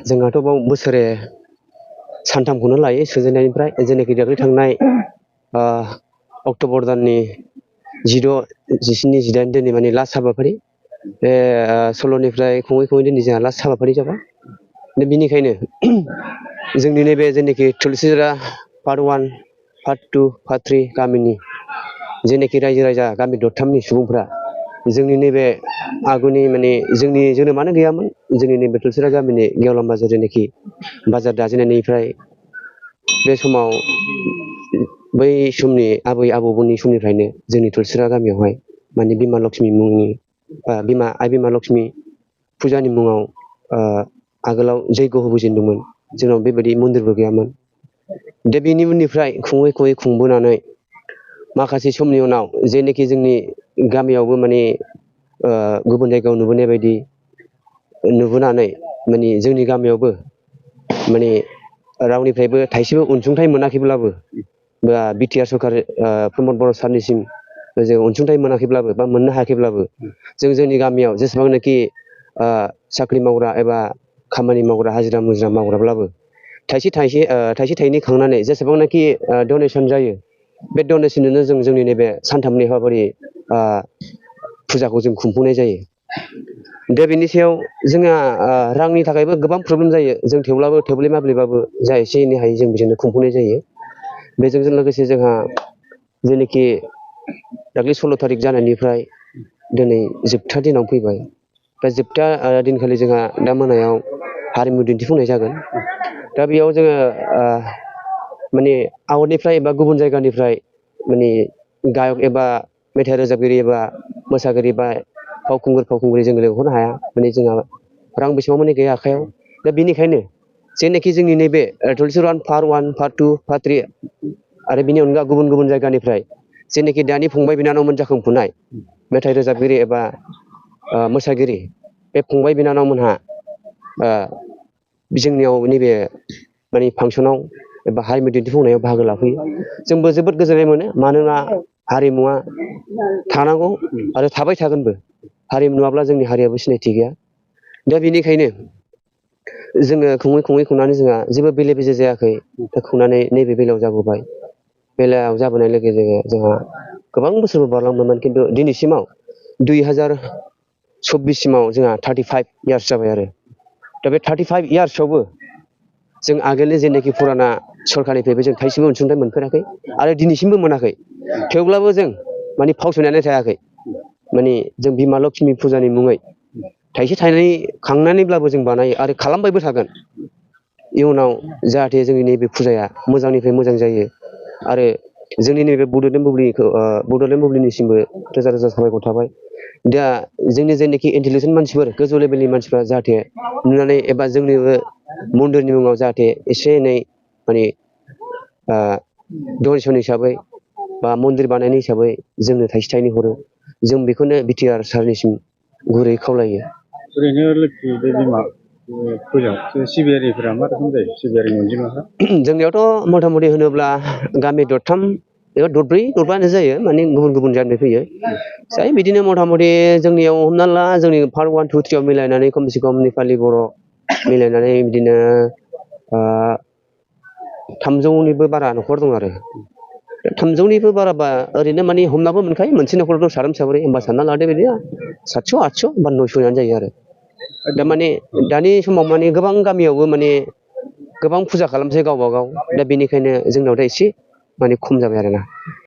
जोंहाथ' बाव बोसोरे सानथामखौनो लायो सोजेननायनिफ्राय जेनाखि दाख्लै थांनाय अक्ट'बर दाननि 16, 17, 18 दिननि माने लास्ट हाबाफारि बे 16निफ्राय खुङै दिनै जोंहा लास्ट हाबाफारि जाबाय। दा बेनिखायनो जोंनि नैबे जेनाखि थुलसिजरा पार्ट 1, पार्ट 2, पार्ट 3 गामिनि जेनाखि रायजो राजा गामि दरथामनि सुबुंफ्रा जोंनि नैबे आगुनि माने जोंनि जोनोमानो गैयामोन। जोंनि नैबे थुलसिजरा गामिनि गेवलां बाजार जेनाखि बाजार दाजेननायनिफ्राय बे समाव बै समनि आबै आबौमोननि समनिफ्रायनो जोंनि थुलसिजरा गामियावहाय माने बिमा लक्ष्मी मुंनि आइ बिमा लक्ष्मी फुजानि मुङाव आगोलाव जैग्य होबोजेनदोंमोन। जोंनाव बेबायदि मन्दिरबो गैयामोन। दा बेनि उननिफ्राय खुङै खुंबोनानै माखासे समनि उनाव जेनाखि जोंनि गामियावबो माने गुबुन जायगायाव नुबोनाय बायदि नुबोनानै माने जोंनि गामियावबो माने रावनिफ्रायबो थाइसेबो अनसुंथाइ मोनाखैब्लाबो बा बिटिआर सरकार प्रमद बर' सारनिसिम जों अनसुंथाइ मोनाखैब्लाबो बा मोननो हायाखैब्लाबो जों जोंनि गामियाव जेसेबांनाखि साख्रि मावग्रा एबा खामानि मावग्रा हाजिरा मुजिरा मावग्राब्लाबो थाइसे थाइनै खांनानै जेसेबांनाखि डनेसन जायो बे डनेसनजोंनो जों जोंनि नैबे सानथामनि हाबाफारि फुजाखौ जों खुंफुंनाय जायो। दा बेनि सायाव जोंहा रांनि थाखायबो गोबां प्रब्लेम जायो। जों थेवब्लाबो थोब्ले माब्लेबाबो जा एसे एनै हायो जों बेजोंनो खुंफुंनाय जायो। बेजों लोगोसे जोंहा जेनाखि दाख्लै 16 थारिख जानायनिफ्राय दिनै जोबथा दिनाव फैबाय। दा जोबथा दिनखालि जोंहा दा मोनायाव हारिमु दिन्थिफुंनाय जागोन। दा बेयाव जोङो माने आउटनिफ्राय एबा गुबुन जायगानिफ्राय माने गायक एबा मेथाइ रोजाबगिरि एबा मोसागिरि बा फावखुंग्रि जों लिंहरनो हाया। माने जोंहा रां बेसेबां माने गैया आखायाव। दा बेनिखायनो जेनाखि जोंनि नैबे थुलसिजरा पार्ट 1, पार्ट 2, पार्ट 3 आरो बिनि अनगा गुबुन जायगानिफ्राय जेनाखि दानि फंबाय बिनानावमोन जाखांफुनाय मेथाइ रोजाबगिरि एबा मोसागिरि बे फंबाय बिनानावमोनहा जोंनियाव नैबे माने फांसनाव एबा हारिमु दिन्थिफुंनायाव बाहागो लाफैयो। जोंबो जोबोद गोजोननाय मोनो। मानोना हारिमुवा थानांगौ आरो थाबाय थागोनबो। हारिमु नङाब्ला जोंनि हारियाबो सिनायथि गैया। दा बेनिखायनो जोङो खुङै खुंनानै जोंहा जेबो बेले बेजे जायाखै। दा खुंनानै नैबे बेलायाव जाबोबाय। बेलायाव जाबोनाय लोगो जोंहा गोबां बोसोरबो बारलांबायमोन। खिन्थु दिनैसिमाव 2024 सिमाव जोंहा 35 इयार्स जाबाय आरो। दा बे 35 इयार्सआवबो जों आगोलनि जेनाखि फुराना सरकारनिफ्रायबो जों थाइसेबो अनसुंथाइ मोनफेराखै आरो दिनैसिमबो मोनाखै। थेवब्लाबो जों माने फावसायनानै थायाखै। माने जों बिमा लक्ष्मी फुजानि मुङै थाइसे थाइनै खांनानैब्लाबो जों बानायो आरो खालामबायबो थागोन। इयुनाव जाहाथे जोंनि नैबे फुजाया मोजांनिफ्राय मोजां जायो आरो जोंनि नैबे बड'लेण्ड बुब्लिनिसिमबो रोजा रोजा साबायखर थाबाय। दा जोंनि जेनाखि इन्टेलिजेन्ट मानसिफोर गोजौ लेभेलनि मानसिफ्रा जाहाथे नुनानै एबा जोंनिबो मन्दिरनि मुङाव जाहाथे एसे एनै माने डनेसन हिसाबै बा मन्दिर बानायनाय हिसाबै जोंनो थाइसे थाइनै हरो। जों बेखौनो बिटिआर सारनिसिम गुरै खावलायो। ओरैनो लोखि बे बिमा फुजायाव सिबियारिफोरा मा रोखोम जायो? सिबियारिनि अनजिमाफ्रा जोंनियावथ' मथा मथि होनोब्ला गामि दरथाम एबा दरब्रै दरबानो जायो। माने गुबुन जायगानिफ्राय फैयो। जाय बिदिनो मथा मथि जोंनियाव हमना ला जोंनि पार्ट 1, 2, 3 आव मिलायनानै खमसे खम नेपालि बर' मिलायनानै बिदिनो 300निबो बारा न'खर दं आरो। 300निबो बाराबा ओरैनो माने हमनाबो मोनखायो मोनसे न'खरावथ' साथाम साब्रै होमबा सानना लादो बिदिनो 700, 800 बा 900 जायो आरो। दा माने दानि समाव माने गोबां गामियावबो माने गोबां फुजा खालामसै गावबा गाव। दा बेनिखायनो जोंनाव दा एसे माने खम जाबाय आरोना।